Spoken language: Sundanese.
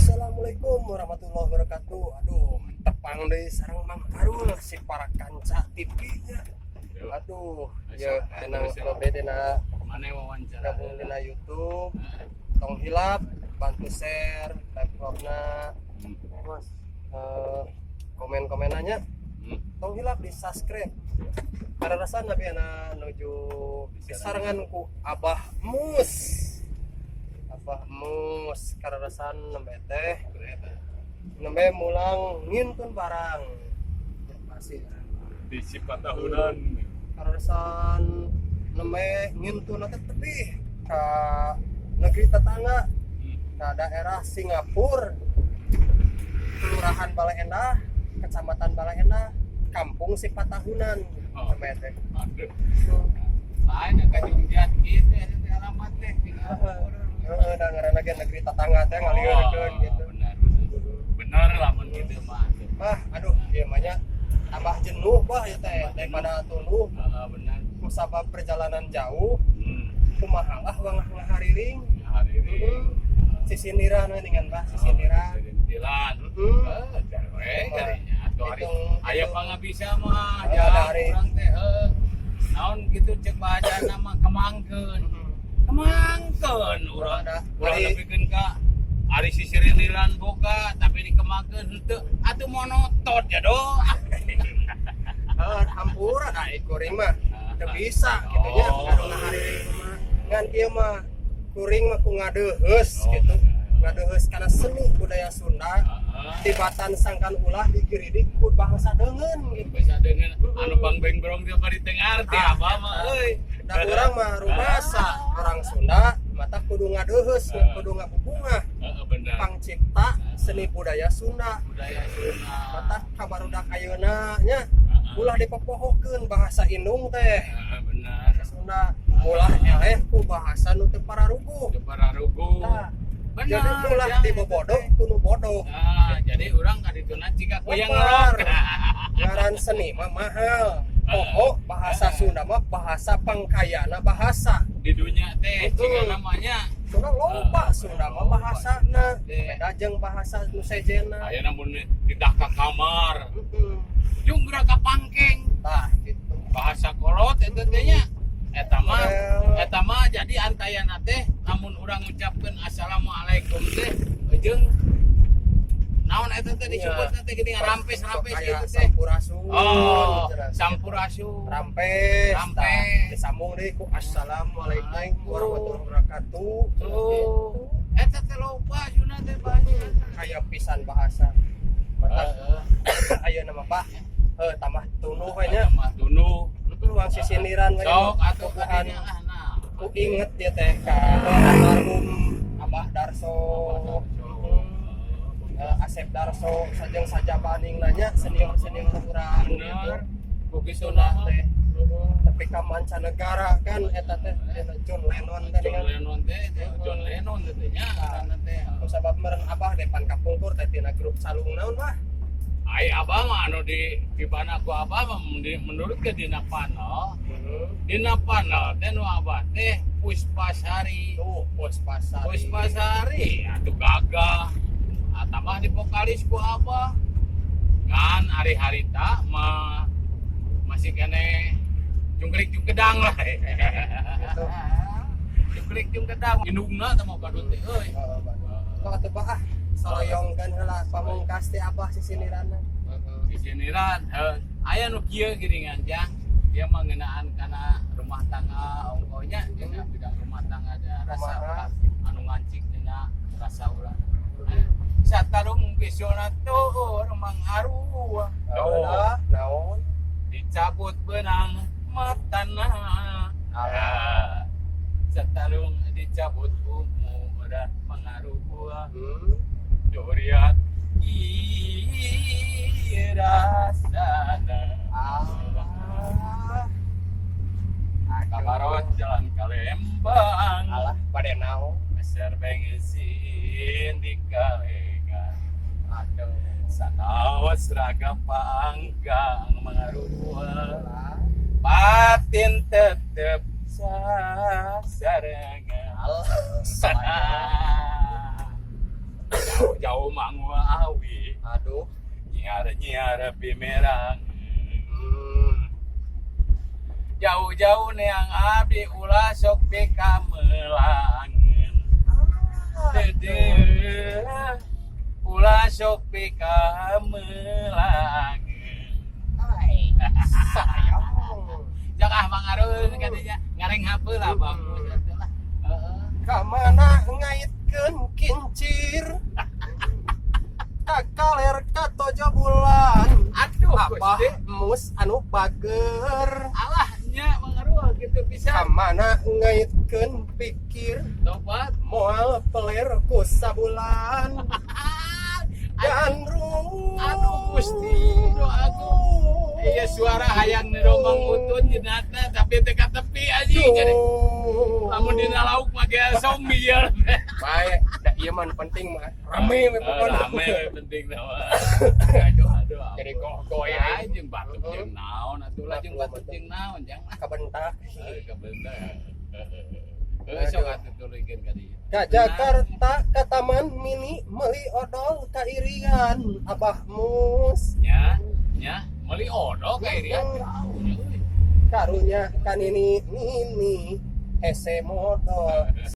Assalamualaikum warahmatullahi wabarakatuh. Aduh, tepang deui sareng Mang Karul si para kanca TV nya. Aduh, ya tenang lobe dina Mana wawancara? Gabung dina YouTube. Tong hilap bantu share, like na, Mas. Komen-komenannya tong hilap di subscribe. Karena rasana tapi ana nuju disarengan ku Abah Mus. Abah Mus karasan nembe teh nembe mulang ngintun barang ya, masih Di Sipatahunan. Karasan nembe ngintun teh tebih ka negeri tetangga, ke daerah Singapura, Kelurahan Baleendah, Kecamatan Baleendah, Kampung Sipatahunan. Nembe teh. Aduh. Lain yang kajungjat gitu ya, teh alamat teh. Heeh, da ngaranna ge negeri tetangga teh ngalieurkeun gitu. Benar. Benar lah mun gitu mah. Ah, aduh, ieu mah nya tambah jenuh bah ya teh daripada tunduh Heeh, benar. Kusabab perjalanan jauh, kumaha lah wangah ngahariring. Hari ini. Sisindiran we dengan bah sisindiran. Sisindiran. Heeh. Eh, we jadinya atuh hari aya pangabisa mah Ah, jalan dari- urang teh heuh. Naon gitu cek bahasa nama kemangkeun. Kemangkeun urang. Ada. Urang Ari- nepikeun ka ari sisirindiran boga tapi dikemangkeun henteu atuh monotot ya do. Heuh, hampura da kuring mah teu bisa gitu nya Oh. anu ngahariring mah. Ngan ieu mah kuring mah ku ngadeuheus gitu. Ngadeuheus kana seni budaya Sunda. Tibatan sangkan ulah dikiridik ku bangsa deungeun gitu. Bisa dengan anu Bang Beng Brong dia bari teu ngarti Ah, abah mah euy. Da urang mah rumasa orang Sunda mata kudu ngadeuheus, kudu ngabubungah Heeh, bener. Pangcipta seni budaya Sunda. Budaya Sunda. Mata kabarudak ayeuna nya ulah dipopohokeun bahasa indung teh. Heeh, bener. Bahasa Sunda ulah eleh ku bahasa nu teu pararuguh. Teu pararuguh. Tah, Bener. jadi ulah jang, dibobodoh eta teh. ku nu bodoh. Ah, jadi urang kadituna jiga kuyang Lapar. ngerok. Ngaran seni mah mahal. Poho bahasa Sunda mah bahasa pangkayana bahasa. Di dunia teh Betul. jiga namanya Sunda loba Sunda mah bahasana. Teh. Beda jeung bahasa nu sejenna. Ayeuna mun tidak ka kamar, Heeh. jung geura ka pangkeng. Tah gitu. Bahasa kolot eta teh nya. Eta mah Model. eta mah jadi antayana teh lamun urang ngucapkeun assalamualaikum teh jeung naon eta teh disebut teh geuning rampes-rampes Sok gitu aya teh. Sampurasun. Oh, cenah. sampurasun. Rampes. Rampes. Tah, disambung deui ku assalamualaikum warahmatullahi wabarakatuh. Tuh. Eta teh loba Sunda teh bahasa. Kaya pisan bahasa. Mata Heeh. ayeuna mah bah heuh tambah tunduh we nya. Tambah tunduh. Heeh, wang sisindiran we. Sok atuh Puguhan. kadinya ah nah. Ku inget dia teh ka almarhum Abah Darso. Heeh. Asep Darso sajeng sajabaning nanya senior senior urang gitu. Bener. Begitu Sunda mah. Teh tapi ka mancanegara kan eta teh eta John Lennon teh John kan. Lennon teh, teh, John Lennon teh teh nya ngaranna teh. Ku sabab meureun Abah teh pan kapungkur teh tina grup calung naon mah. Ai abah mah anu di mana ku abah mah menurut ke dina panel. Dina panel teh nu abah teh Puspasari. Tuh Puspasari. Puspasari atuh gagah. Ah, tambah di vokalis ku abah. Kan ari harita mah masih kene jungkrik jungkedang lah. Gitu. Jungkrik jungkedang indungna teh mah badut teh euy. Heeh, Sok atuh bah ah soroyongkeun heula pamungkas teh Abah sisindiranna. Sisiniran heuh aya nu kieu geuningan jang dia mah ngeunaan kana rumah tangga ongkonya dina bidang rumah tangga ada rasa Kumaha? Anu ngancik dina rasa ulah satarung pisona tuur mangarua. Oh, naon? Dicabut benang matana. Alah. Satarung dicabut umur mangarua doriat rasana. Alah. Kabarot jalan ka Lembang. Alah, bade naon? Meser bensin di kalengan. Aduh. Sanaos raga panggang mangarua. Alah. Batin tetep sasarengan. Alah. Jauh mangwa awi. Aduh. Nyiar nyiar pimerang. Jauh-jauh neang abdi, ulah sok pikamelangeun. Dede, ulah sok pikamelangeun. Sayang. Jang ah, mangaruh katanya ngareng hape lah, bagus atuh lah. Heeh. Kamana ngaitkeun kincir? Ka kaler katojo bulan. Aduh, Abah Gusti. Mus anu bager. Alah nya, mangaruh gitu bisa. Kamana ngaitkeun pikir? Tobat. Moal peler ku sabulan. Gandrung. Aduh, Gusti, doaku. Iya, suara hayang niromang utun jenatna, tapi teka tepi aja jadi lamun dina lauk make zombie ya. Baik, da ieu mah nu penting mah. Rame we pokona. Rame we penting mah. Aduh aduh. Jadi goy Ya, jeung batuk jeung naon atuh lah, jeung batuk jeung naon jang lah. Kabentak. Eh, kabentak. Heuh, sok atuh tuluykeun ka dieu. Ka Jakarta ka Taman Mini meuli odol ka Irian, Abah Mus. Nya, nya, meuli odol ka Irian jauh nya euy. Karunya ka nini nini hese modol.